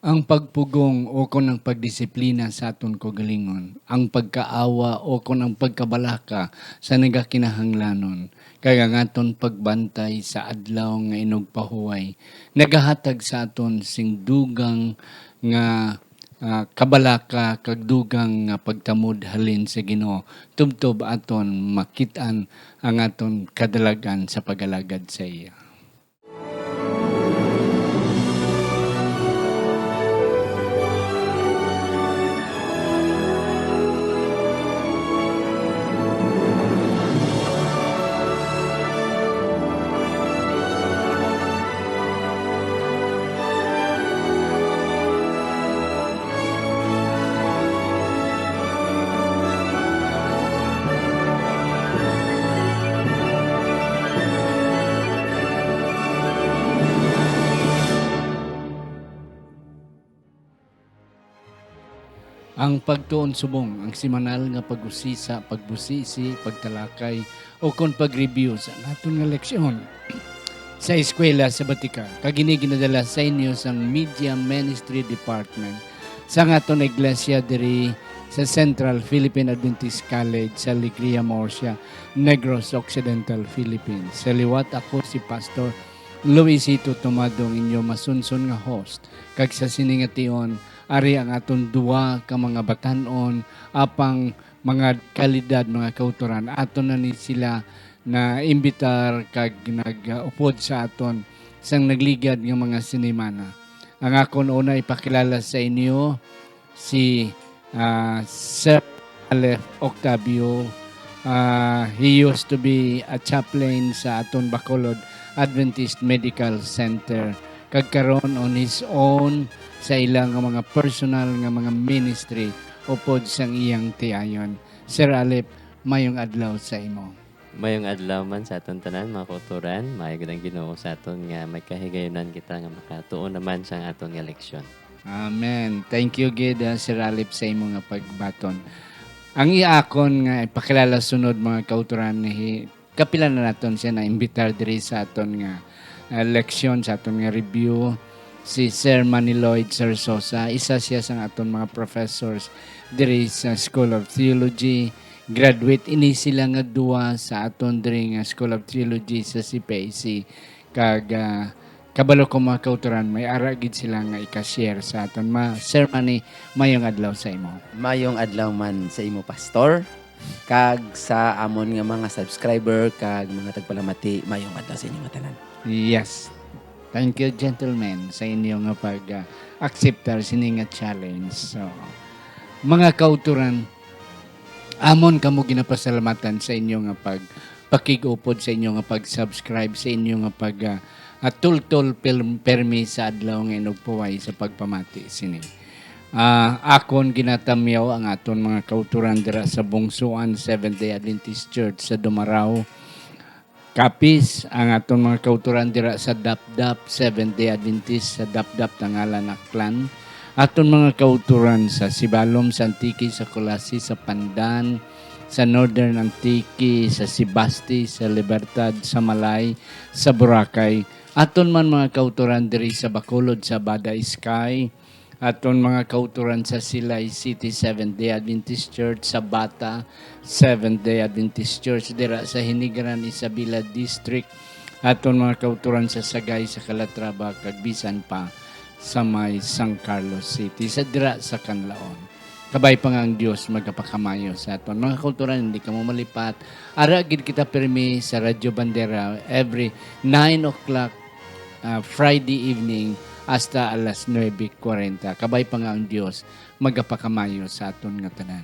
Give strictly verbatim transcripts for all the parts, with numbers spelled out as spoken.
Ang pagpugong ukon ang pagdisiplina sa aton kaugalingon, ang pagkaawa ukon ang pagkabalaka sa nagakinahanglanon, kag ang aton pagbantay sa adlaw nga inugpahuway nagahatag sa aton sing dugang nga, ah, kabalaka kag dugang nga pagtamod halin sa Ginoo, tubtob aton makit-an ang aton kadalag-an sa pag-alagad sa iya. Ang pagtuon subong, ang semanal nga pag-usisa, pagbusisi, pagtalakay, o kon pag-review sa aton nga leksyon sa eskwela sa Batika, kag ini ginadala sa inyo sang Media Ministry Department sa aton iglesia diri sa Central Philippine Adventist College sa Alegria, Murcia, Negros Occidental, Philippines. Sa liwat, ako si Pastor Luisito Tomadong, inyo masunson nga host. Kag sa sini nga tion, ari ang aton duwa ka mga batan-on, apang mga kalidad, mga kautoran. Aton na ni sila na imbitar kag nag-upod sa aton sang nagligad nga mga sinimana. Ang akon una ipakilala sa inyo si, ah, Sir Aleph Octavio. Ah, he used to be a chaplain sa aton Bacolod Adventist Medical Center. Kag karon, on his own, sa ila nga mga personal nga mga ministry upod sang iyang tiayon. Sir Aleph, mayong adlaw sa imo. Mayong adlaw man sa aton tanan, mga kautoran. Maayo gid ang Ginoo sa aton nga may kahigayunan kita nga makatuon naman sang aton nga leksyon. Amen. Thank you gid, ah, Sir Aleph, sa imo nga pagbaton. Ang iya akon nga ipakilala sunod, mga kautoran, hi-, kapila na naton siya na-imbitar diri sa aton nga, ah, leksyon, sa aton nga review, si Sir Manny Lloyd Sir Sosa. Isa siya sa aton mga professors diri sa School of Theology. Graduate ini sila nga duwa sa aton diri nga School of Theology sa C P A C. Kag, ah, kabalo ko, mga kautoran, may ara gid sila nga ika-share sa aton. Ma-, Sir Manny, mayong adlaw sa imo. Mayong adlaw man sa imo, Pastor, kag sa amon nga mga subscriber kag mga tagpalamati, mayong adlaw sa inyo nga tanan. Yes. Thank you, gentlemen, sa inyo nga pag, ah, akseptar sini nga challenge. So, mga kautoran, amon kamo ginapasalamatan sa inyo nga pag-, pakig-upod, sa inyo nga pag-subscribe, sa inyo nga pag, ah, ah, tultol pil-, permi sa adlaw nga inugpahuway sa pagpamati sini. Ah, akon ginatamyaw ang aton mga kautoran dira sa Bungsuan Seventh-day Adventist Church sa Dumarao, Capiz, ang aton mga kautoran dira sa Dapdap Seventh-day Adventist sa Dapdap, Tangalan, Aklan, aton mga kautoran sa Sibalom, sa Antique, sa Culasi, sa Pandan, sa Northern Antique, sa Sebaste, sa Libertad, sa Malay, sa Boracay, aton man mga kautoran diri sa Bacolod, sa Bada Sky, aton mga kautoran sa Silay City Seventh-day Adventist Church, sa Bata Seventh-day Adventist Church, dira sa Hinigaran, Isabela District, aton mga kautoran sa Sagay, sa Calatrava, kag bisan pa sa may San Carlos City, sa dira sa Canlaon. Kabay pa nga ang Dios magapakamayo sa aton. Mga kautoran, hindi kamo malipat. Ara gid kita pirmi sa Radyo Bandera every nine o'clock, ah, Friday evening hasta alas nuebe kwarenta. Kabay pa nga ang Dios magapakamayo sa aton nga tanan.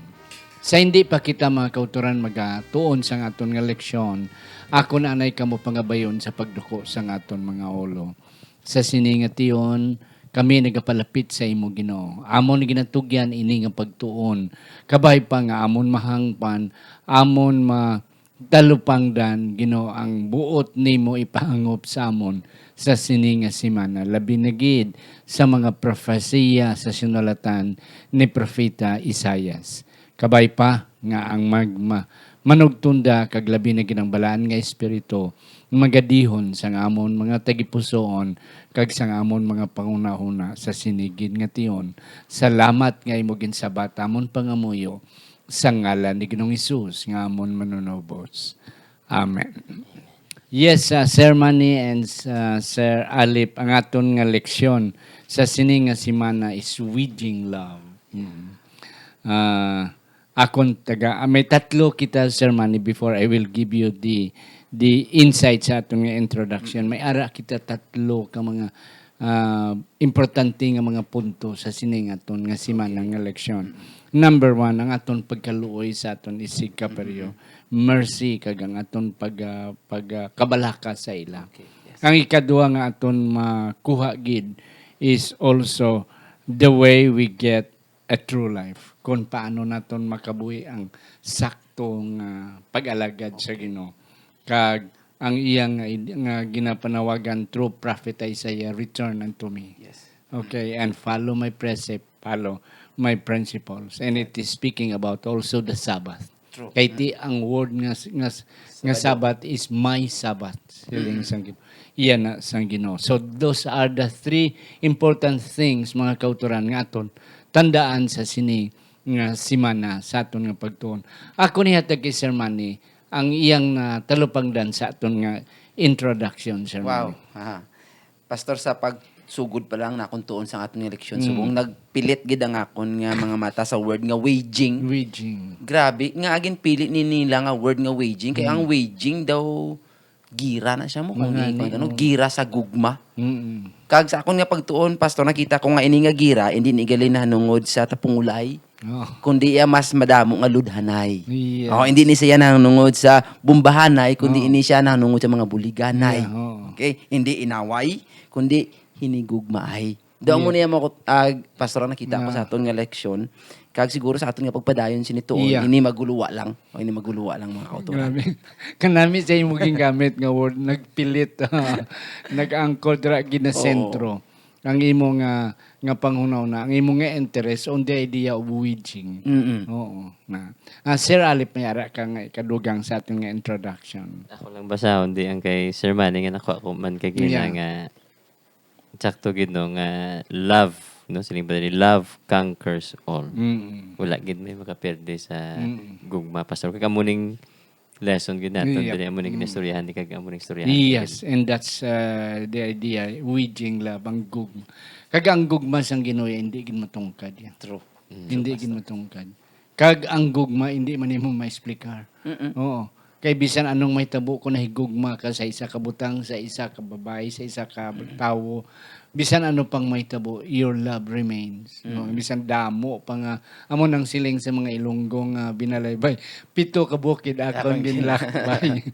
Sa hindi pa kita, mga kautoran, magatuon sang aton nga leksyon, ako na anay kamo pangabayon sa pagduko sang aton mga ulo. Sa sini nga tion, kami nagapalapit sa imo, Ginoo. Amon ginatugyan ini nga pagtuon. Kabay pa nga amon mahangpan, amon ma-, talupangdan, Ginoo, ang buot nimo ipahangop sa amon sa sini nga semana, labi na gid sa mga propesiya sa sinulatan ni Propeta Isaias. Kabay pa nga ang mag-, ma-, manugtonda kag labi na gid ang Balaan nga Espiritu magadihon sang amon mga tagipusoon kag sang amon mga panghunahuna sa sini gid nga tion. Salamat nga imo ginsabat amon pangamuyo sa ngalan ni Ginoong Hesus nga amon Manunubos. Amen. Yes, uh, Sir Manny and uh, Sir Alip, ang aton nga leksyon sa sini nga semana is Waging Love. Mm. Ah, akon taga, ah, may tatlo kita, Sir Manny, before I will give you the the insight sa aton nga introduction. May ara kita tatlo ka mga ah, importante nga mga punto sa sini nga aton nga semana nga leksyon. Number one, ang aton pagkaluoy sa aton isigkapiryo, mercy, kag ang aton pag, ah, pag, ah, kabalaka sa ila. Okay, yes. Ang ikaduha nga aton makuha gid is also the way we get a true life, kung paano naton makabuhi ang sakto nga pag-alagad sa Ginoo, kag ang iya nga id-, nga ginapanawagan through Prophet Isaiah, "Return unto me." Yes. Okay, and follow my precept, follow my principles. And it is speaking about also the Sabbath. True. Kay ti ang word nga s-, nga s-, nga Sabado. Sabbath is my Sabbath, siling Mm. sang Gin-, iya na sang Ginoo. So those are the three important things, mga kautoran, nga aton tandaan sa sini nga semana sa aton nga pagtuon. Ako ni hatag kay Sir Manny ang iyang, ah, talupangdan sa aton nga introduction, Sir Wow. Manny. Aha. Pastor, sa pagsugod pa lang nakon tuon sa aton nga leksyon, Mm. subong nagpilit gid ang akon nga mga mata sa word nga waging. Waging. Grabe, nga agin pili ni nila nga word nga waging, kay Mm. ang waging daw gira na siya mo, kung Mga di, ni-, kung ano, oh. gira sa gugma. Mm-mm. Kag sa akon nga pagtuon, Pastor, nakita ko nga ini nga gira, hindi ni gali nahanungod sa tapungulay, Oh. kundi iya mas madamo nga ludhanay. Yes. Oh, hindi ni siya nahanungod sa bumbahanay, kundi Oh. ini siya nahanungod sa mga buliganay. Yeah, oh. Okay? Hindi inaway, kundi hinigugmaay. Daw mo Yeah. niya mo, ah, Pastor, ang nakita ko Yeah. sa aton nga leksyon, kag siguro sa aton nga pagpadayon sini tuon, Yeah. ini maguluwa lang. O, ini maguluwa lang, mga kautoran. Grabe. Kanami sa imo gingamit nga word, nagpilit, nag-angkol dira, ginasentro Oo. ang imo nga, nga panghunahuna, ang imo nga interest on the idea of waging. Mm-mm. Oo, na. Ah, Sir Alip, may ara ka nga ikadugang sa aton nga introduction. Ako lang basahon di ang kay Sir Manny nga nakuha ko man kagina Yeah. nga sakto gid, no, nga love, no, siling pa diri, "Love conquers all." Mm. Wala gid may makaperde sa Mm. gugma, Pastor. Kag amo ning lesson gid naton, Yep. diri amo ning Mm. istoryahan ni kag amo ning istoryahan Yes, gid. And that's, uh, the idea, waging love, ang gugma. Kag ang gugma sang Ginoo, hindi gid matungkad yan. True. Mm. Hindi True, gid Pastor. matungkad. Kag ang gugma, hindi man nimo ma-explicar. Mm-mm. Oo. Kay bisan anong mahitabo, kung nahigugma ka sa isa ka butang, sa isa ka babayi, sa isa ka Mm. tawo, bisan ano pang mahitabo, your love remains. No? Mm. Bisan damo pa nga, amo nang siling sa mga Ilonggo nga binalaybay, "Pito ka bukid akon Akon ginlakbay.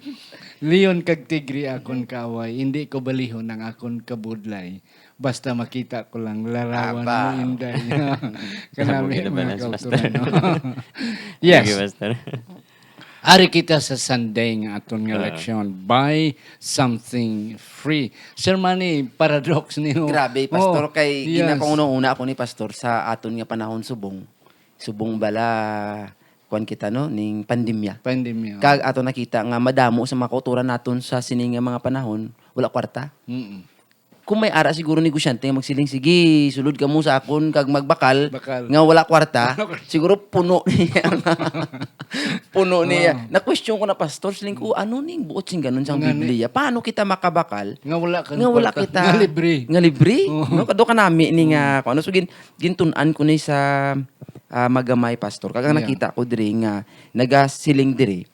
Leon kag tigre akon kaaway, hindi ko balihon ang akon kabudlay. Basta makita ko lang, larawan Aba. mo, Inday." Kanami, Kabuhi naman mga ang kauturan, Pastor. no? Yes. Sige, Pastor. Ari kita sa Sunday nga aton nga Oo. leksyon. Buy something free. Sir Manny, paradox ni, no? Grabe, Pastor, Oh, kay yes. ginapanghunahuna ako ni Pastor sa aton nga panahon subong. Subong bala, kuwan kita, no, ning pandemya. Pandemya. Kag ato nakita nga madamo sa mga kauturan naton sa sini nga mga panahon, wala kwarta. Mm-mm. Kung may ara siguro negosyante nga magsiling, "Sige, sulod kamo sa akon kag magbakal," Bakal. nga wala kwarta, Wala kwarta. siguro puno niya. Puno niya. Ah. Na-question ko na, Pastor, siling ko, "Ano ning buot sing ganun sang Nga ni- Biblia? Paano kita makabakal Nga wala kang nga wala kwarta. kita Nga libre. nga libre?" Oo. No, kado kanami ni nga, Mm. kung ano, so gin-, gintun-an ko ni sa, ah, magamay, Pastor. Kag ang Yeah. nakita ko diri nga nagasiling diri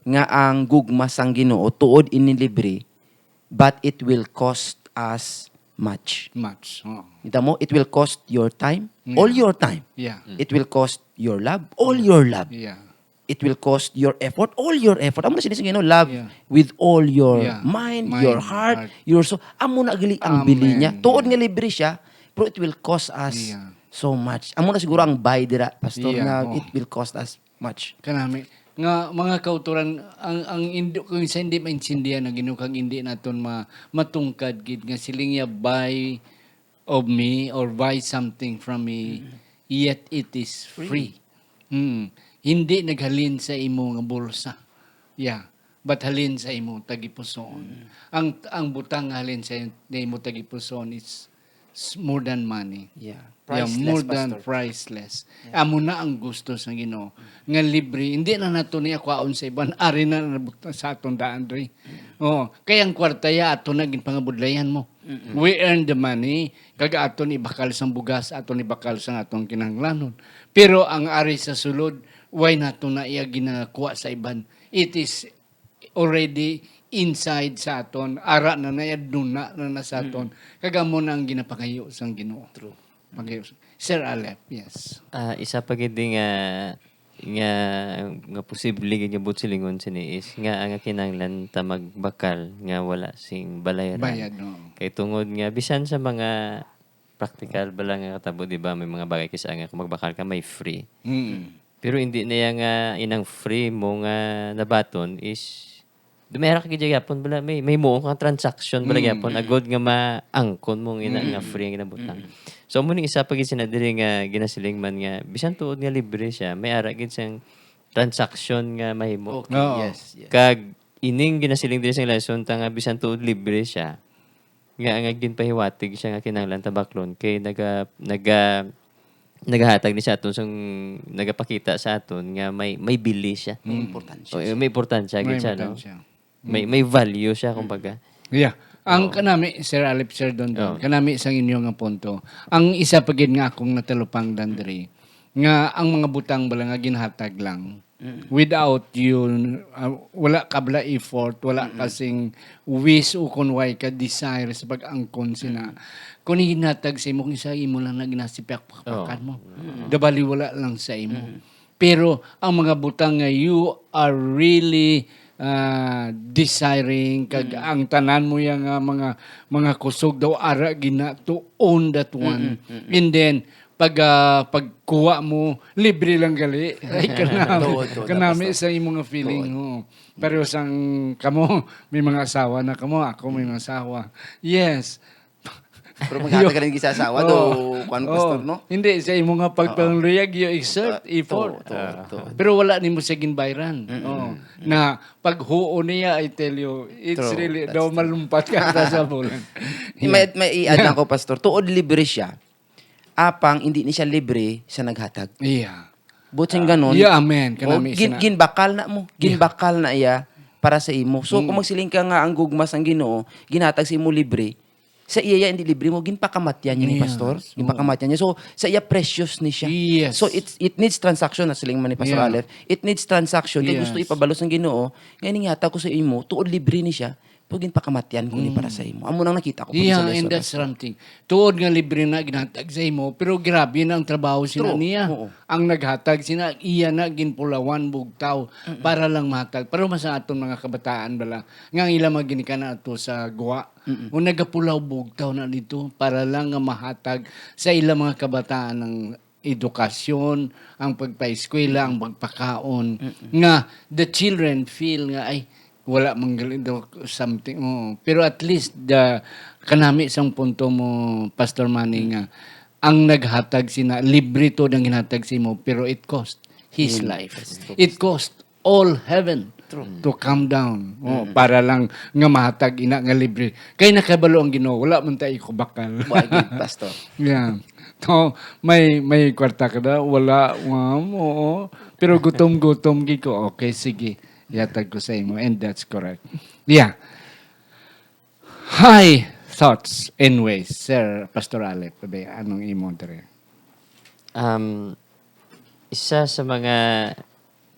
nga ang gugma sang Ginoo tuod ini libre, but it will cost us much. Much, oo. Kita mo, it will cost your time, Yeah. all your time. Yeah. It will cost your love, all your love. Yeah. It will cost your effort, all your effort. Amo na sini sa Ginoo, love Yeah. with all your Yeah. mind, Mind, your heart, heart. your soul. Amo na gali ang bili niya. Amen. Tuod Yeah. nga libre siya, pero it will cost us Yeah. so much. Amo na siguro ang buy dira, Pastor, Yeah, nga oh. it will cost us much. Kanami. Nga, mga kauturan, ang, ang indi-, kung sa hindi maintindihan ang Ginoo, kag hindi naton ma-, matungkad gid nga siling niya, "Buy of me or buy something from me, Mm. yet it is Free. free." Mm. Hindi naghalin sa imo nga bulsa. Yeah. but halin sa imo tagipusoon. Ang, ang butang nga halin sa imo tagipusoon is s-, more than money. Yeah. Yeah, Priceless, more than Pastor. Priceless. Amo na ang gusto sa Ginoo nga libre. Hindi na nato ni akwaon sa iban. Ari na nabutang sa aton daan, dre. Oh, kay ang kwarta ya ato na ginpangabudlayan mo. We earn the money, kag aton ibakal sang bugas, aton ibakal sang aton kinahanglanon. Pero ang ari sa sulod, why nato na iya ginakuha sa iban? It is already inside sa aton. Ara na na iya, duna na na sa aton. Kag amo na ang ginapangayo sang Ginoo. True. Pangayo. Sir Alep, yes. Ah, isa pa gid nga nga nga posible gid nga buot silingon sini is nga ang kinahanglan ta magbakal nga wala sing balayran. Bayad, no. Kay tungod nga bisan sa mga practical bala nga katabo, di ba, may mga bagay kis-a nga kung magbakal ka may free. Mm. Pero hindi na iya nga inang free mo nga nabaton is dumera ka gid gyapon bala may may muong kang transaction bala gyapon agod nga maangkon mo nga ina nga free ang ginabutang. So amo ning isa pa gid sina diri nga ginasiling man nga bisan tuod nga libre siya, may ara gid siyang transaction nga mahimo. Okay, Oo. yes, yes. Kag ining ginasiling diri sa lesson ta nga bisan tuod libre siya, nga nga ginpahiwatig siya nga kinahanglan tabaklon kay naga naga nagahatag ni sa aton sang nagapakita sa aton nga may may bili siya. May importansya O, siya. may importansya May gid siya, no? importansya. May may value siya kumbaga. Yeah. Ang kanami, Sir Alip, Sir Dondon, Oo. kanami sang inyo nga punto. Ang isa pa gid nga akong natalupangdan diri, nga ang mga butang bala nga ginhatag lang, without you, ah, wala ka bala effort, wala ka sing wish o kun way ka desire sa pag-angkon sina. Kung ginhatag sa imo, kung sa imo lang na ginasipak-pakan mo. Dabali wala lang sa imo. Pero ang mga butang nga you are really ah, desiring kag ang tanan mo yang nga mga mga kusog daw ara gina to own that one. And then pag ah, pagkuha mo libre lang gali. Ay kanami, Tuod, tuod, kanami Pastor. Sa imo nga feeling. Oo. Pero sang kamo may mga asawa na kamo, ako may mga asawa. Yes. Pero maghatag ka rin sa asawa, do, kuwan, Oo. Pastor, no? Hindi, sa imo nga pagpangluyag, you exert Ah, effort. to, to, to. Pero wala nimo sa ginbayran. Oo. Na paghuo niya, I tell you, it's True. Really, That's daw true. Malumpat ka sa bulan. May, may i-add lang ko, Pastor. Tuod libre siya. Apang, hindi ni siya libre sa naghatag. Yeah. Buot sing ganon, Yeah, amen. oh, Kanami gin, sina- ginbakal na mo. Ginbakal na iya para sa imo. So, kung magsiling ka nga ang gugma sang Ginoo, ginhatag sa imo libre, sa iya ya, hindi libre mo, ginpakamatyan niya ni Yes. Pastor. Oo. Ginpakamatyan niya. So, sa iya precious ni siya. Yes. So, it's, it needs transaction, na siling man ni Pastor Yeah. Alef. It needs transaction. Kay Yes. Gusto ipabalo sang Ginoo, nga ining hatag ko sa imo, tuod libre ni siya, pero ginpakamatyan ko ni para sa imo. Amo nang nakita ko po Yeah, sa lesson, and that's Pastor. something. Tuod nga libre na ginhatag sa imo, pero grabe na ang trabaho sina True. niya. Oo. Ang naghatag sina, iya na ginpulawan bugtaw para lang mahatag. Pero mas aton mga kabataan bala, nga ang ila mga ginikanan ato sa guwa, o nagapulaw bugtaw na dito para lang nga mahatag sa ila mga kabataan ang edukasyon, ang pagpaeskwela, ang pagpakaon, nga the children feel nga, ay, wala man gali daw something. Oo. Pero at least, the, kanami sang punto mo, Pastor Manny, nga ang naghatag sina, libre to ang ginhatag sa imo, pero it cost his life. It cost all heaven to come down. Oh, para lang nga mahatag ina nga libre. Kay nakabalo ang Ginoo, wala man tayo ikubakal. Wa gid, Pastor. Yeah. To, may may kwarta ka na, wala, wow, oo. Pero gutom-gutom gid ko. Okay, sige. Yatag ko sa imo, and that's correct. Yeah. High thoughts and ways, Sir Pastor Alep. Be, anong imo diri? Um, isa sa mga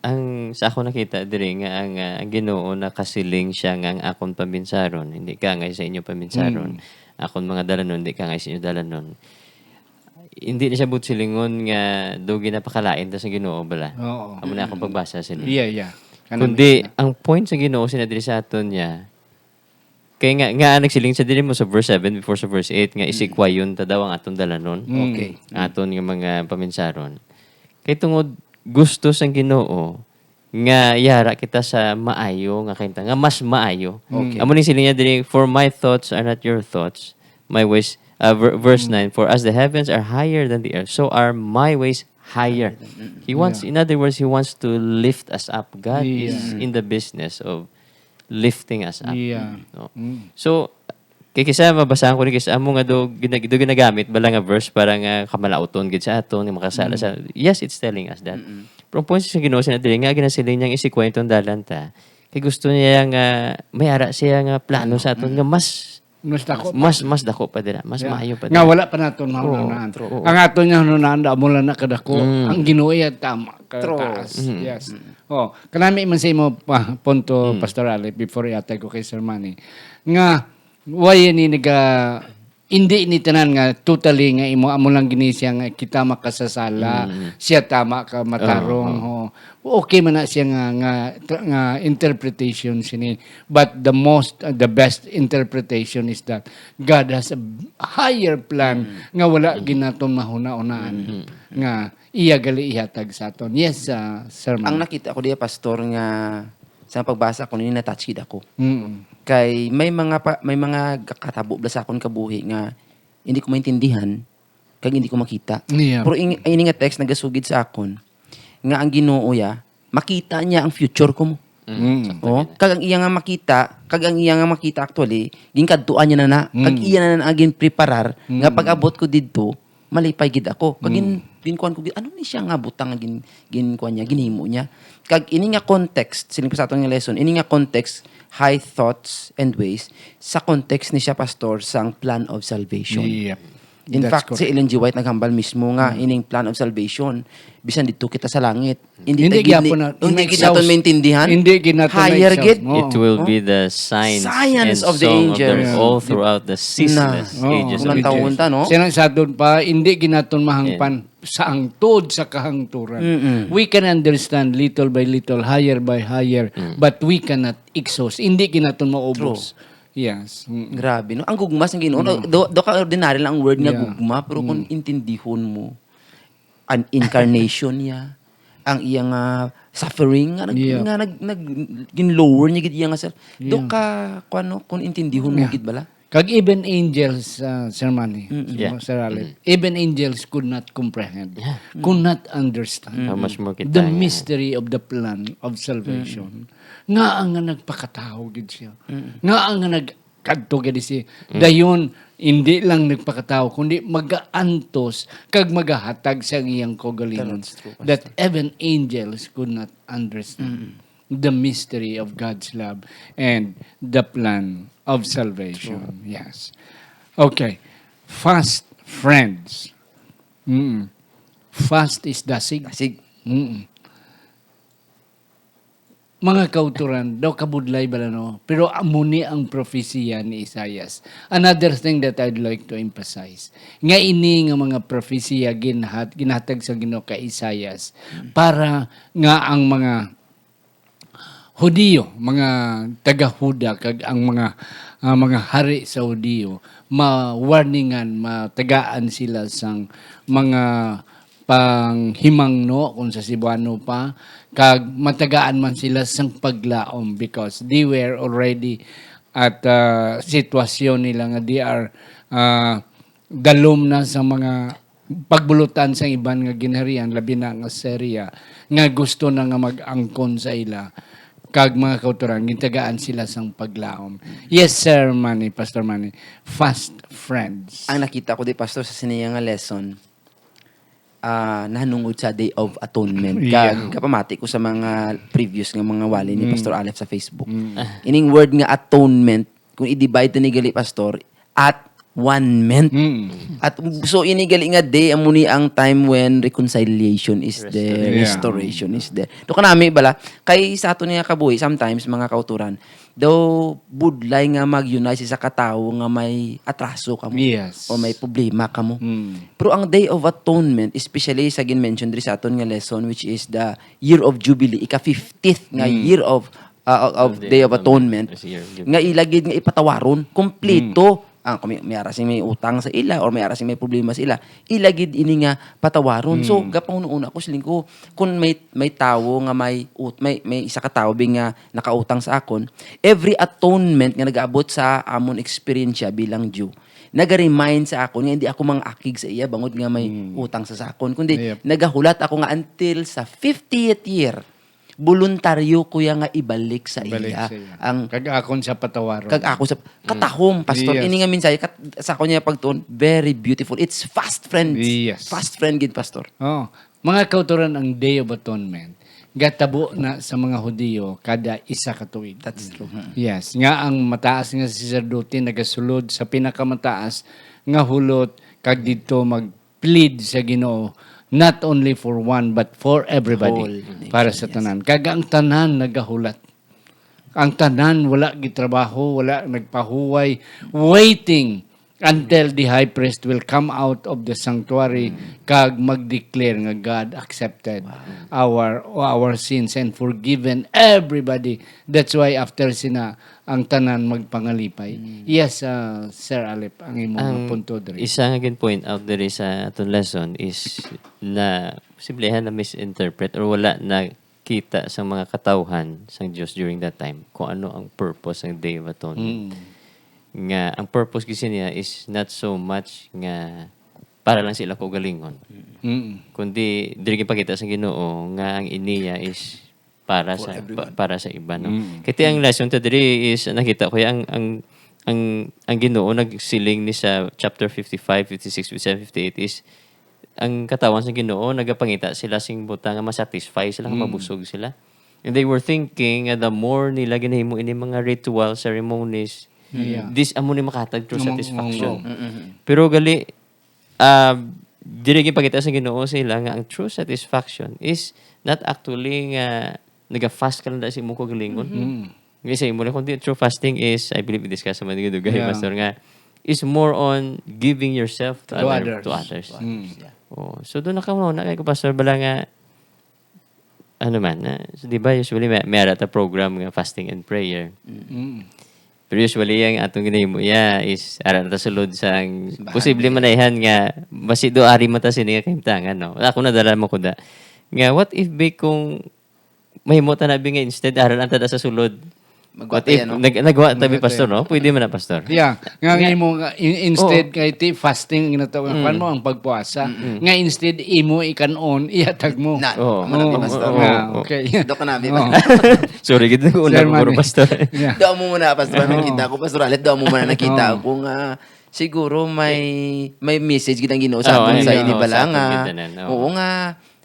ang sa ako nakita diri nga ang ah, ang Ginoo nakasiling siya nga ang akon paminsaron, hindi ka angay sa inyo paminsaron, akon mga dalanon, hindi ka angay sa inyo dalanon. Hindi na siya buot silingon nga do ginapakalain ta sa Ginoo bala. Oo. Amo na akong pagbasa sini. Yeah, yeah. Kanang Kundi ang point sa Ginoo sina diri sa aton niya, kay nga nga nagsiling sa diri mo sa verse seven before sa verse eight nga isikwayon ta daw ang aton dalanon. Okay. Aton nga mga paminsaron. Kay tungod gusto sang Ginoo nga yara kita sa maayo nga kainta, nga mas maayo. Okay. Amo ning siling niya diri, "For my thoughts are not your thoughts, my ways," uh, ver- verse nine, "For as the heavens are higher than the earth, so are my ways higher." He wants, in other words, he wants to lift us up. God is Yeah. in the business of lifting us up. Yeah. No? Mm. So, kay kisa mabasahan ko ni kisa amo nga do, gina- do ginagamit bala nga verse para nga kamalauton gid sa aton, nga makasala sa, yes, it's telling us that. Pero ang point sa Ginoo sa diri nga ginasiling niya nga isikwento ang dalan ta. Kay gusto niya nga may ara siya nga plano sa aton nga mas Mas dako pa. mas mas dako pa dira, mas Yeah. maayo pa Nga dira. wala pa nato na hunahunaan. Oo, oo. Ang ato niya hunahunaan, amo lang na kadako. Mm. Ang Ginoo iya tama, True. kataas. Yes. Oh, kanami man sa imo pa, punto, Pastor Alec, before iatay ko kay Sir Manny, nga why ni naga hindi ni tanan nga totally nga imo amo lang gini siya nga kita makasasala, siya tama ka matarong, ho. Okay man na siya nga nga nga interpretation sini, but the most uh, the best interpretation is that God has a higher plan nga wala gid naton mahuna-unaan nga iya gali ihatag sa aton. Yes, uh, Sir Ang Man. Nakita ko diya, Pastor, nga sa pagbasa ko nini, na-touch gid ako. Mm. Kay may mga pa, may mga katabo bala sa akon kabuhi nga hindi ko maintindihan kag hindi ko makita. Yeah. Pero in, ini nga text nagasugid sa akon nga ang Ginoo ya makita niya ang future ko mo. Mm. Oh, kag ang iya nga makita, kag ang iya nga makita actually, ginkadtuan niya na na, kag iya na na ang ginpreparar nga pag-abot ko didto, malipay gid ako. Kag gin, ginkuan ko gid, ano ni siya nga butang nga gin, ginkuan niya, ginhimo niya. Kag ini nga context, siling pa sa aton nga lesson, ini nga context, high thoughts and ways, sa context ni siya, Pastor, sang plan of salvation. Yep. In That's fact, si correct. Ellen G. White naghambal mismo nga ining plan of salvation, bisan didto kita sa langit, hindi, Hindi ta gid gyapon ni- na- hindi in gid naton exhaust. maintindihan. Hindi gid naton Higher na-exhaust gid. mo. It will Oh. be the science, Science and of the song angels. Of the, all throughout the ceaseless Oo, ages of Unang ages. taon ta, no? Siya nang sa aton pa, hindi gid naton mahangpan sa hangtod sa kahangturan. Mm-mm. We can understand little by little, higher by higher, but we cannot exhaust. Hindi gid naton maubos. Yes. Mm. Grabe, no? Ang gugma sa Ginoo, no? Do, do ka ordinary lang ang word nga Yeah. gugma, pero kung intindihon mo, an incarnation niya, ang iya nga suffering, nga nag, Yeah. nga nag, nag, gin-lower niya gid iya nga self. Do Yeah. ka, kuan, no? Kung intindihon mo Yeah. gid bala. Kag even angels, uh, Sir Manny, Mm-mm. Yeah. Sir Alec, even angels could not comprehend, Yeah. could not understand How much more kita the nga. Mystery of the plan of salvation. Nga ang nga nagpakatawo gid siya. Nga ang nga nagkadto gid siya. Dayon, hindi lang nagpakatawo, kundi magaantos kag magahatag sa iyang kaugalingon. That's true, That even angels could not understand the mystery of God's love and the plan of salvation. Yes. Okay. Fast friends. Mm. Fast is dasig. Sig, Mm. Mga kauturan, daw kabudlay bala, no? Pero amo ni ang propesiya ni Isaias. Another thing that I'd like to emphasize, nga ini nga mga propesiya ginhat, ginhatag sa Ginoo kay Isaias para nga ang mga Hudiyo, mga taga-Huda, kag ang mga, ah, mga hari sa Hudiyo, ma-warningan, matagaan sila sang mga panghimangno, kung sa Cebuano pa, kag matagaan man sila sang paglaom because they were already at, ah, sitwasyon nila nga they are, ah, dalom na sa mga pagbulutan sa iban nga ginharian, labi na nga Syria, nga gusto na nga mag-angkon sa ila, kag mga kauturan, gintagaan sila sang paglaom. Yes, Sir Manny, Pastor Manny, fast friends. Ang nakita ko di, Pastor, sa siniya nga lesson, ah, nahanungod sa Day of Atonement. Yeah. Kag kapamati ko sa mga previous nga mga wali ni Pastor Aleph sa Facebook. Ining word nga atonement, kung i-divide ni gali, Pastor, at one meant. Mm. At so ini gali nga day, amo ni ang time when reconciliation is there, Restoration. restoration is there. Do kanami bala, kay sa ato niya kabuhi, sometimes, mga kauturan, daw budlay nga mag-unite sa isa ka tawo nga may atraso kamo Yes. o may problema kamo. Mm. Pero ang Day of Atonement, especially sa gin-mention diri sa aton nga lesson, which is the year of Jubilee, ika fiftieth nga Mm. year of uh, of Day Day of of Atonement, Atonement is year of Jubilee. nga ila gid nga ipatawaron kompleto. Ah, kung may, may ara sing may utang sa ila or may ara sing may problema sa ila, ila gid ini nga patawaron. So, Mm. gapanghunahuna ko, siling ko, kung may may tawo nga may ut, may may isa ka tawo bi nga nakautang sa akon, every atonement nga nagaabot sa amon eksperyensya bilang Jew, naga-remind sa akon nga hindi ako mangakig sa iya bangod nga may Mm. utang sa sa akon, kundi Yep. nagahulat ako nga until sa fiftieth year, Boluntaryo ko ya nga ibalik sa Ibalik iya sa iya. ang Kag akon sa patawaron. Kag ako sa katahom, pastor. Yes. Ini nga mensahe kat, sa ako niya pagtuon, very beautiful. It's fast friends. Yes. Fast friend gid, pastor. Oh, mga kautoran, ang Day of Atonement gatabo na sa mga Hudiyo kada isa ka tuig. That's true. Yes, nga ang mataas nga saserdote nagasulod sa pinakamataas nga hulot kag didto mag plead sa Ginoo, not only for one, but for everybody, Whole para sa nation, yes. tanan. Kag ang tanan nagahulat. Ang tanan wala gitrabaho, wala nagpahuway, waiting until the high priest will come out of the sanctuary Mm. kag mag-declare nga God accepted Wow. our our sins and forgiven everybody. That's why after sina ang tanan magpangalipay. Mm. Yes, ah, Sir Alip, ang imo nga Ang punto diri. isa nga gin-point out diri sa aton lesson is na posible na misinterpret or wala nakita sa mga katawhan sang Dios during that time kung ano ang purpose sang Day of Atonement. Mm. Nga ang purpose kasi niya is not so much nga para lang sa ila kaugalingon. Mm. Kundi diri gipakita sa Ginoo nga ang iniya is para For sa everyone. pa- para sa iba, no? Mm. Kaya ang lesson ta diri is nakita ko ang ang ang ang Ginoo nagsiling ni sa chapter fifty-five, fifty-six, fifty-seven, fifty-eight is ang katawan sa Ginoo nagapangita sila sing butang nga masatisfy sila, nga Mm. mabusog sila. And they were thinking nga the more nila ginahimo ini mga ritual ceremonies, Yeah. this amo ni makahatag true Amo- satisfaction. amo. Mm-mm. Pero gali, ah, diri gipakita sa Ginoo sa ila nga ang true satisfaction is not actually nga naga-fast ka lang dahil sa imong kaugalingon. Mm. Nga sa imo lang, kundi true fasting is, I believe, i-discuss naman ni Dugay, Yeah. Pastor, nga is more on giving yourself to, To other, others. to others. Mm. Yeah. Oh, so doon na ka muna kay Pastor bala nga ano man, ah, so, di ba, usually may, may ara ta program nga fasting and prayer. Mm. Pero usually, ang atong ginahimo, yeah, is ara na ta sulod sang Simbahan posible na man yan. ayhan nga basi do ari man ta sini nga kahimtangan, no? Ako nadala mo ko da. Nga, what if, be, kung mahimo ta na, be, nga instead, ara lang ta da sa sulod? Magwa What ta if, yan, no? nag-, nagwa ta, be, Magwa ta Pastor, yan. no? Pwede man na, Pastor. Yeah, nga Nga imo nga, in-, instead Oo. kay ti fasting ang ginatawag, Mm. kuwan mo ang pagpuasa. Mm-mm. Nga instead imo ikan-on, ihatag mo. Na, Oo. amo na, Oo, Pastor. oo, Ah, oo. okay. Do ka na, be, Oo. Pastor. Sorry, gid ko una Sir ko, Manny. Pastor. Yeah. Daw mo muna, Pastor, Oo. nakita ko, Pastor Alet, daw mo muna nakita Oo. ko nga siguro may, may message gid ang Ginoo sa Oo, aton sa ay, ini oo, bala sa aton nga. gid tanan, oo. Oo nga,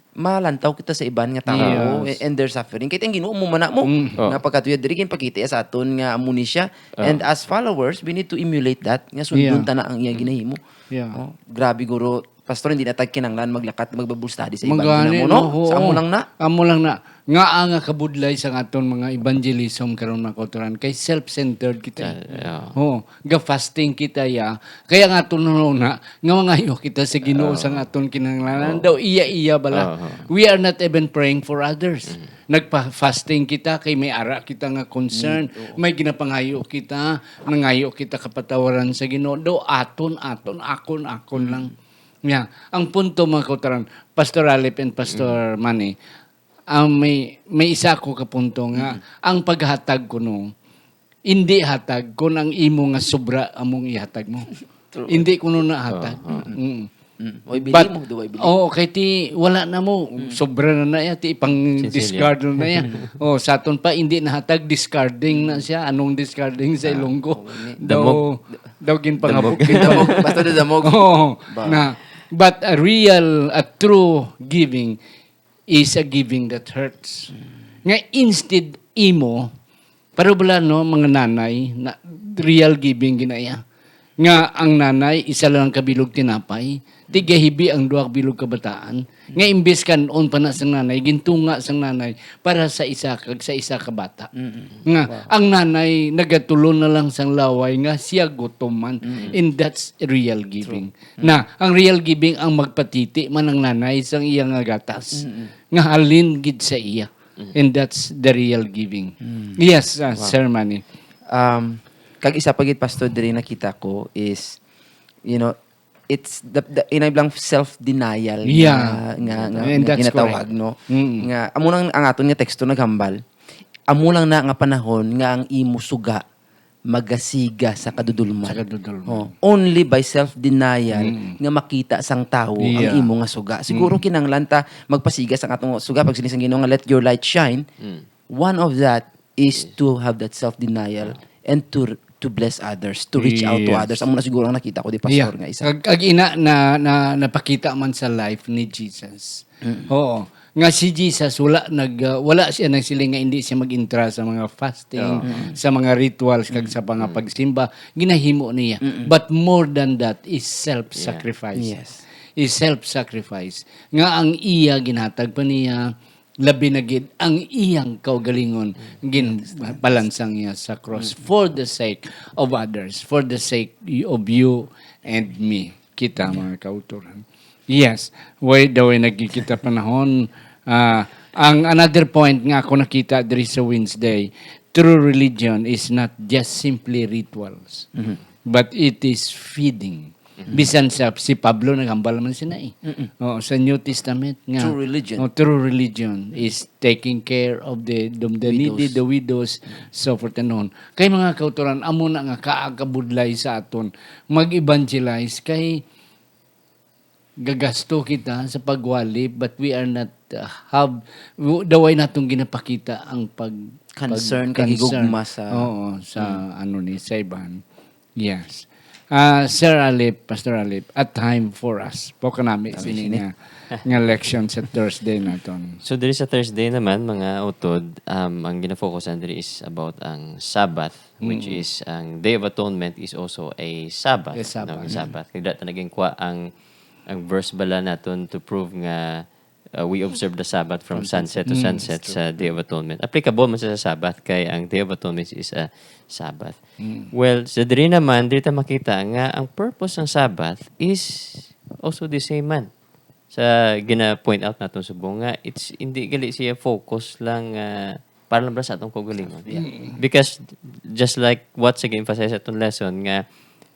malantaw kita sa iban nga tawo Yes. and their suffering. Kay ang Ginoo mo man na mo. Mm. Oh. Nga pagkatuya diri ginpakita sa aton nga amo ni siya. Oh. And as followers, we need to emulate that. Nga sundon Yeah. ta na ang iya ginahimo. Yeah. Oh, grabe, guro. Pastor, hindi na tag kinanglan maglakat, mag-Bible study sa iban Magani, ginamo, no? no? Sa amo Oo. lang na. Amo lang na. Nga ang kabudlay sa aton mga evangelism karon, mga kautoran, kay self-centered kita, eh. Ah, yeah. Oo. Ga-fasting kita, ya. Kaya nga, tunong na, nga mangayo kita sa Ginoo sa nga aton kinahanglanan. Oo. Daw iya-iya bala. Oo. We are not even praying for others. Mm. Nagpa-fasting kita kay may ara kita nga concern. Mm, oo. May ginapangayo kita, nangayo kita kapatawaran sa Ginoo. Daw aton, aton, akon, akon Mm. lang. Yeah. Ang punto, mga kautoran, Pastor Alip and Pastor Mm. Manny, ang may, may isa ko ka punto nga, Mm. ang paghatag kuno, hindi hatag kung ang imo nga sobra among ihatag mo. True. Hindi kuno na hatag. Ah, ah. Mm. Mm. Way bili But, mo, do way bili? Oo, kay ti, wala na mo. Mm. Sobra na na ya, ti, ipang Sinsilyo. discard na na ya. Oh, sa aton pa, hindi na hatag, discarding na siya. Anong discarding sa Ah, Ilonggo? oo, ni- Daw, Damog. daw ginpangabog. Damog. Damog. Basta na damog. Oo. Ba? Na, but a real, a true giving is a giving that hurts. Mm. Nga instead imo, pero bala, no, mga nanay, na real giving ginaya. Nga ang nanay, isa lang kabilog tinapay, tigahibi ang duha ka bilog kabataan, nga imbes kan-on pa na sang nanay, gintunga sang nanay para sa isa kag sa isa ka bata. Mm-mm. Nga Wow. ang nanay nagatulon na lang sang laway nga siya gutom man. Mm-mm. And that's real giving. True. Na ang real giving ang magpatiti man ang nanay sang iya nga gatas. Mm-mm. Nga halin gid sa iya. Mm. And that's the real giving. Mm. Yes, uh, Wow. Sir Manny. Um, kag isa pa gid, Pastor, diri nakita ko is, you know, it's the, the inay blang self-denial Yeah. nga, nga, nga, And nga that's ginatawag, correct. no? Mm. Nga, amo nang ang aton nga teksto naghambal, amo lang na nga panahon nga ang imo suga magasiga sa kadudulman. Sa kadudulman. Oh, only by self-denial Mm. nga makita sang tawo Yeah. ang imo nga suga. Siguro kinahanglan ta magpasiga sa atong suga pag siling sang Ginoo nga, "Let your light shine." One of that is to have that self-denial and to to bless others, to reach out to Yes. others. Amo na siguro ang nakita ko di, Pastor, nga isa. Ag, ag ina na, na napakita man sa life ni Jesus. Oo. Nga si Jesus wala nag uh, wala siya nagsiling nga hindi siya mag-intra sa mga fasting, sa mga rituals kag sa mga pagsimba, ginahimo niya. But more than that is self-sacrifice. Yes. Is self-sacrifice. Nga ang iya ginhatag pa niya labi na gid ang iyang kaugalingon ginpalansang niya sa cross for the sake of others, for the sake of you and me. Kita, mga kauturan. Yes, way daw ay nagkikita panahon. Ah, ang another point nga ako nakita diri sa Wednesday, true religion is not just simply rituals, but it is feeding. Bisan sa si Pablo naghambal man sina eh. Oo, sa New Testament nga. True religion. Oh, true religion is taking care of the the, the needy, Widows. The widows, so forth and on. Kay mga kauturan, amo na nga kaagabudlay sa aton mag-evangelize kay gagasto kita sa pagwali, but we are not uh, have w- daway natong ginapakita ang pag Concern, pag- kag higugma sa Oo, sa ano ni sa iban. Yes. Ah, Sir Alip, Pastor Alip, a time for us. Po kanami sini nga nga leksyon sa Thursday naton. So diri sa Thursday naman, mga utod, um, ang ginafokusan diri is about ang Sabbath, which is ang Day of Atonement is also a Sabbath. A Sabbath. No? Sabbath. Kaya dati naging kwa ang ang verse bala naton to prove nga uh, we observe the Sabbath from sunset to sunset sa Day of Atonement. Applicable man sa Sabbath kay ang Day of Atonement is a Sabbath. Well, sa diri naman, diri ta makita nga ang purpose ng Sabbath is also the same man. Sa gina-point out naton subong nga, it's hindi gali siya focus lang uh, para lang sa atong kaugalingon. Because just like what sa gi-emphasize atong lesson nga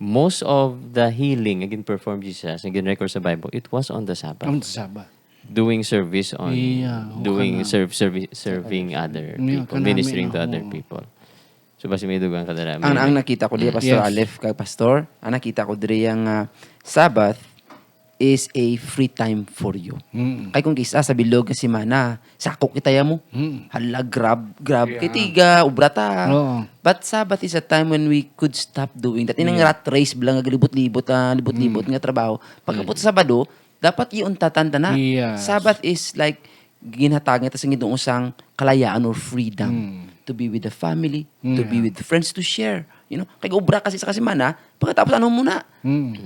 most of the healing nga gin-perform Jesus, nga gin-record sa Bible, it was on the Sabbath. Ang Sabbath. Doing service on, Yeah, oo, doing kana. Serve, servi- serving other Yeah, people, kanami ministering na, to other oo. People. So, basi may dugang ka dara. Ang, ang nakita ko diya, Pastor Yes. Alef, kag Pastor, ang nakita ko diya nga Sabbath is a free time for you. Mm. Kay kung kisa sa bilog nga semana, sako kita ya mo. Mm. Hala, grab, grab. Kay tiga, ubra ta. Oo. But Sabbath is a time when we could stop doing that. Inang rat race bala nga galibot-libot, ah, libot-libot nga trabaho. Pagkapot sa Sabado, dapat iuntatan ta na. Yes. Sabbath is like, ginhatagan ta sa Ginoo sang kalayaan or freedom to be with the family, to be with friends, to share. You know, kay ubra kasi sa kasimana, pagkatapos ano mo na?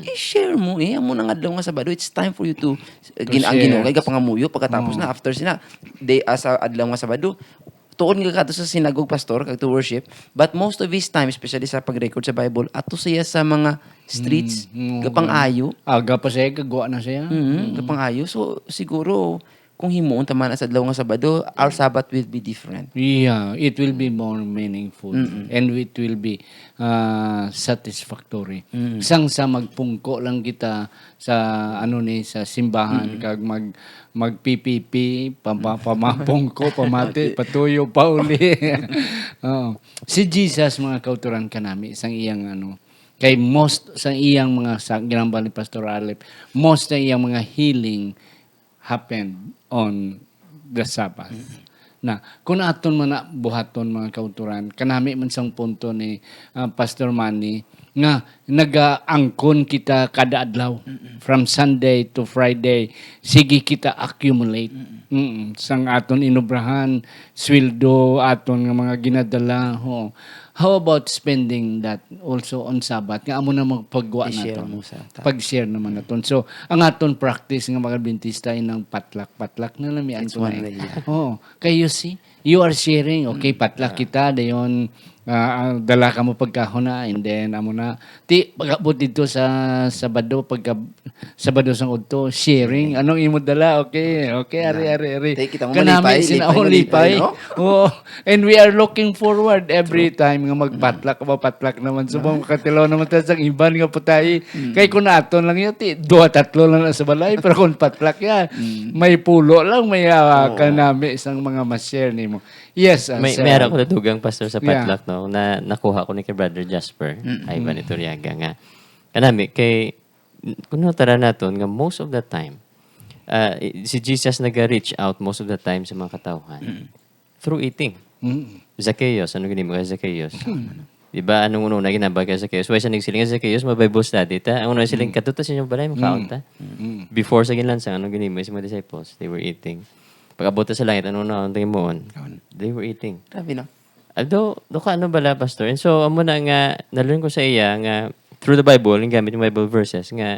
I-share mo eh, amo na nga adlaw nga Sabado, it's time for you to, uh, gin ang share. Ginoo kay gapangamuyo pagkatapos na, after sina, day, ah, sa adlaw nga Sabado, tuon nga kadto sa sinagog, Pastor, kag to worship, but most of his time, especially sa pag-record sa Bible, ato siya sa mga streets, Mm, gapang-ayo. Aga pa siya, kagwa na siya. Mm, gapang-ayo. So, siguro, kung himuon ta man sa adlaw nga Sabado, our Sabbath will be different. Yeah, it will be more meaningful and it will be uh, satisfactory. Sang sa magpungko lang kita sa ano ni sa simbahan kag mag magpipipi, pampa- pamapungko, pamati, patuyo, pauli. Oo. Si Jesus, mga kauturan, kanami sang iyang ano kay most sang iyang mga sa ginambal ni Pastor Alep, most sa iyang mga healing happened on the Sabbath. Na, kung aton man na buhaton, mga kauturan, kanami man sang punto ni ah, Pastor Manny nga nagaangkon kita kada adlaw, from Sunday to Friday, sige kita accumulate. Mm, sang aton inubrahan, sweldo, aton nga mga ginadala. Ho. How about spending that also on Sabbath? Nga amo na magpagwa I-share naton. Mo sa ta- Pag-share naman naton. So, ang aton practice nga mga Adventista ay nang patlak-patlak na lang may It's ato one eh. way, yeah. Oh, kay you see, you are sharing. Okay, patlak kita, dayon ah, ah, dala ka mo pagkahon na, and then amo na. Ti pagabot dito sa Sabado, pagka Sabado sang udto, sharing. Anong imo dala? Okay, okay, ari, ari, ari. Tay, kita mo Kanami malipay, sina lipay, oh, malipay, lipay. No? Oh, and we are looking forward every time nga magpatlak, mapatlak naman. Subong makatilaw naman ta sang iban nga putay. Kay kung aton lang yun, ti, duha, tatlo lang na sa balay, pero kung patlak yan, may pulo lang, may ah, kanami sang mga ma-share nimo. Yes, uh, May, sir. may ara ko nadugang, Pastor, sa Yeah. Padlock, no, na nakuha ko ni kay Brother Jasper Ivan Ituriaga nga, kanami, kay, kuno tara naton nga most of the time, ah, i- si Jesus naga-reach out most of the time sa mga katawhan through eating. Mm. Zacchaeus, ano gini mo kay Zacchaeus? Di ba, anong una-una ginhambal kay Zacchaeus? Why siya nagsiling nga, "Zacchaeus, ma-Bible study ta"? Ang una siling, "Kadto ta sa inyong balay, makaon ta." Before sa ginlansang, ano gini mo sa mga disciples? They were eating. Pag-abot ta sa langit, ano na ang tingin mo? Kaon. They were eating. Grabe, no? Although, do ka ano bala, Pastor? And so, amo na nga, na-learn ko sa iya nga, through the Bible, yung gamit yung Bible verses, nga,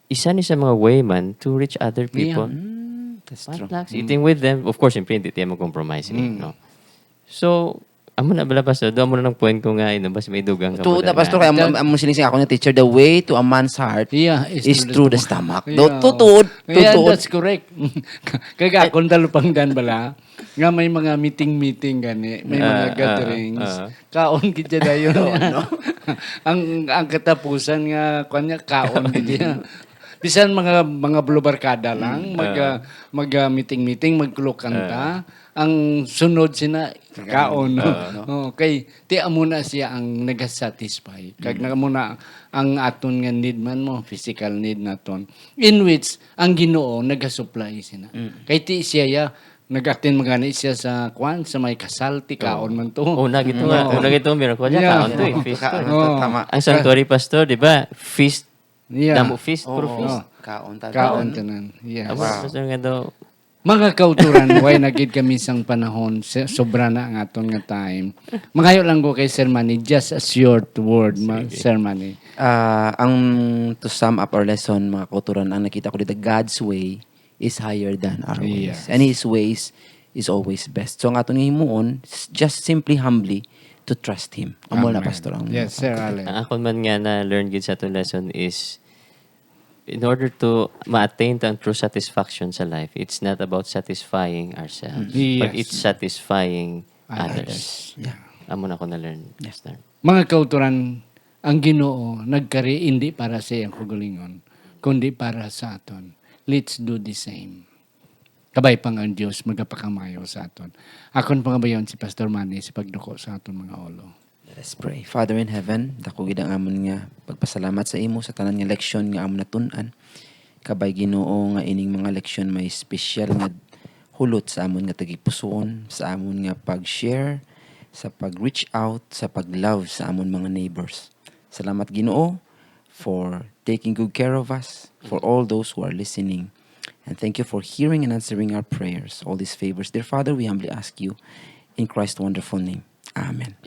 isa ni sa mga way man to reach other people. Mm, that's true. Potlucks, eating with them. Of course, siyempre, hindi tayo mag-compromise, eh, no? So, amo na bala, Pastor? Doon mo na ng point ko nga, ino, basta may dugang ka Tuod pa na, Pastor, nga. kaya ang, ang siling sa ako nga teacher, the way to a man's heart Yeah, is through the stomach. Do, Yeah. tutuod, Yeah, tutuod. That's correct. Kaya akong talupangdan bala, nga may mga meeting-meeting gani, may mga Ah, ah, gatherings. ah. Kaon gid siya dayon. ang ang katapusan nga kwan niya, kaon gid siya. Bisan mga mga bulubarkada lang, mag ah, mag ah, meeting-meeting, magkulukanta, ang sunod sina kaon. Okay, ti amo na siya ang nagasatisfy. Kag na amo na ang aton nga need man mo, physical need naton. In which ang Ginoo nagasupply sina. Kay ti siya ya nag-attend magani siya sa kwan, sa may kasal, ti kaon man to. Oh, na gito nga. Oo. Una gito, miracle niya, Yeah. kaon to eh. Feast to. Kaon Oh. to, tama. Ang sanctuary, Pastor, di ba? Feast. Yeah. Damo feast, puro Oo. feast. Kaon ta. Kaon tanan. Yes. Amo, Pastor, nga daw, Mga kauturan, way na gid kami sang panahon, se- sobra na ang aton nga time. Mangayo lang ko kay Sir Manny, just a short word, ma- Sir Manny. Ah, ang to sum up our lesson, mga kauturan, ang nakita ko dito, God's way is higher than our ways. Yes. And His ways is always best. So, ang aton nga himuon, s- just simply humbly to trust Him. Amo na, Amen. Pastor. Ang Yes, Sir Allen. Ang akon man nga na-learn gid sa atong lesson is, in order to ma-attain ta ang true satisfaction sa life, it's not about satisfying ourselves, Mm. but Yes. it's satisfying Others. others. Yeah. Amo na ko na-learn, Pastor. Mga kauturan, ang Ginoo nagkari indi para sa iyang kaugalingon, kundi para sa aton. Let's do the same. Kabay pa nga ang Dios magapakamayo sa aton. Akon pangabayon si Pastor Manny sa pagduko sa aton mga ulo. Let us pray. Father in heaven, dako gid ang amon nga pagpasalamat sa imo sa tanan nga leksyon nga amon natun-an. Kabay, Ginoo, nga ining mga leksyon may special nga hulot sa amon nga tagipusoon, sa amon nga pag-share, sa pag-reach out, sa pag-love sa amon mga neighbors. Salamat, Ginoo, for taking good care of us, for all those who are listening. And thank you for hearing and answering our prayers. All these favors, dear Father, we humbly ask you in Christ's wonderful name. Amen.